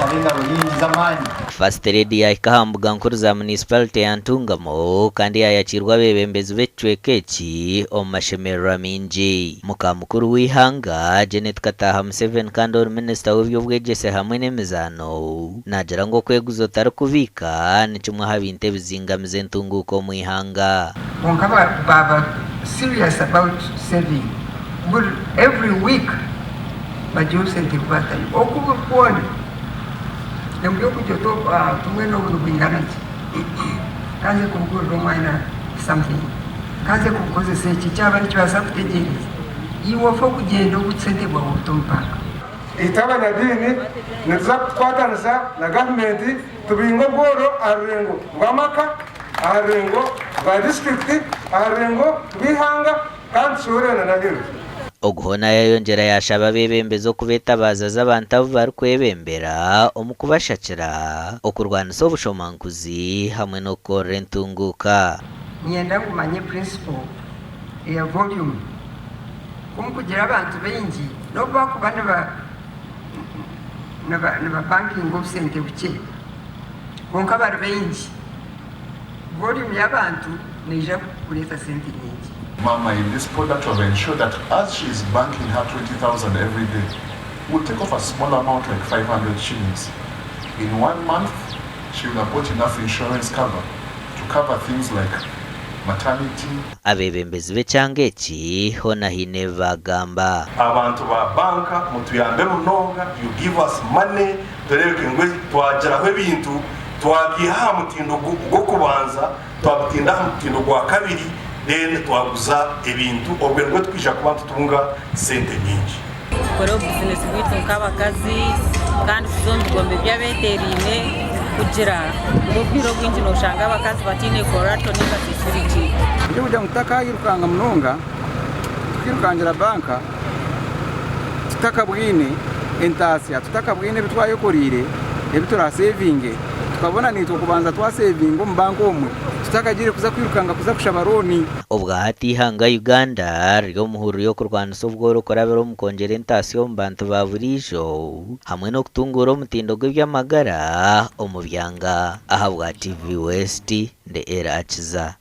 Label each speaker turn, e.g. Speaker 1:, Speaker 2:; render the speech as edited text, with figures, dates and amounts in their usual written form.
Speaker 1: Nitushaba engaro nyingi z'amaani.
Speaker 2: First Lady yaahika aha mbuga nkuru za Munisiparite ya Ntungamo kandi yaayakiirwa abeebembezi b'ekicweka eki omu mashemererwa maingi. Muka mukuru w'eihanga, Janet Kataaha Museveni kandi ori minisita w'eby'obwegyese hamwe n'emizaano naagira ngu okweguza otarikubiika ni kimwe aha bintu ebizingamiza entunguuka omu ihanga.
Speaker 3: Kwonka baaba serious about saving buri every week bagire obusente bu batayo oku buri kwona nabwo okugira oti mbwenu obu nibwingana ki kanze kubugurira omwana something kanze kubukozesa eki kyaba nikibaasa kutegyereza iwe ofe okugyenda obusente bwawe obute omu banka.
Speaker 4: Itwe abanyadiini nituza kukwatanisa na gavumenti tubinge obworo aha rurengo rw'amaka, aha rurengo rwa disiturikiti, aha rurengo rw'eihanga kandi tushohore na n'aheeru.
Speaker 2: Ogu hoona yayongyera yaashaba abeebembezi okuba etabaaza z'abantu abu barikwebembera omu kubashakira, okurwanisa obushomankuzi hamwe n'okukorera entunguuka.
Speaker 3: Niinyenda ngu omanye principle eya volume. Ku mukugira abantu baingi n'obu bakuba niba niba bankinga obusente bukye kwonka bari baingi, volume y'abantu neija kureeta sente nyingi.
Speaker 5: Mama in this product to have ensured that as she is banking her 20,000 every day, we'll take off a small amount like 500 shillings. In one month, she will have bought enough insurance cover to cover things like maternity,
Speaker 2: Abeebembezi b'ekyanga eki hoona haine ebi baagamba.
Speaker 6: Abantu ba banka mutuyambe munonga, you give us money tureebeke ngu twagiraho ebintu twabiiha aha mutindo gw'okubanza twabitinda aha mutindo gwa kabiri then twaguza ebintu obwe nibwo tukwija kuba nitutunga sente nyingi.
Speaker 7: Tukore obubizinesi bwaitu nk'abakazi kandi tuze omu bigombe by'abeeteeraine kugira ngu obwire obwingi nooshanga abakazi bataine collateral ninga security.
Speaker 4: Ekyokugira ngu tutakayirukanga munonga tukirukangira banka tutakabwine entaasya tutakabwine ebi twayekoreire ebi turasevinge tukabona naitwe kubanza twasevinga omu banka omwe tutakagiire kuza kwirukanga kuza kushaba looni.
Speaker 2: Obwahati eihanga Uganda riri omu hururu y'okurwanisa obworo kurabira omu kwongyera entaasya omu bantu ba buriijo hamwe n'okutunguura omutindo gw'eby'amagara omu byanga. Ahabwa TV West, ndi Elly Akiza.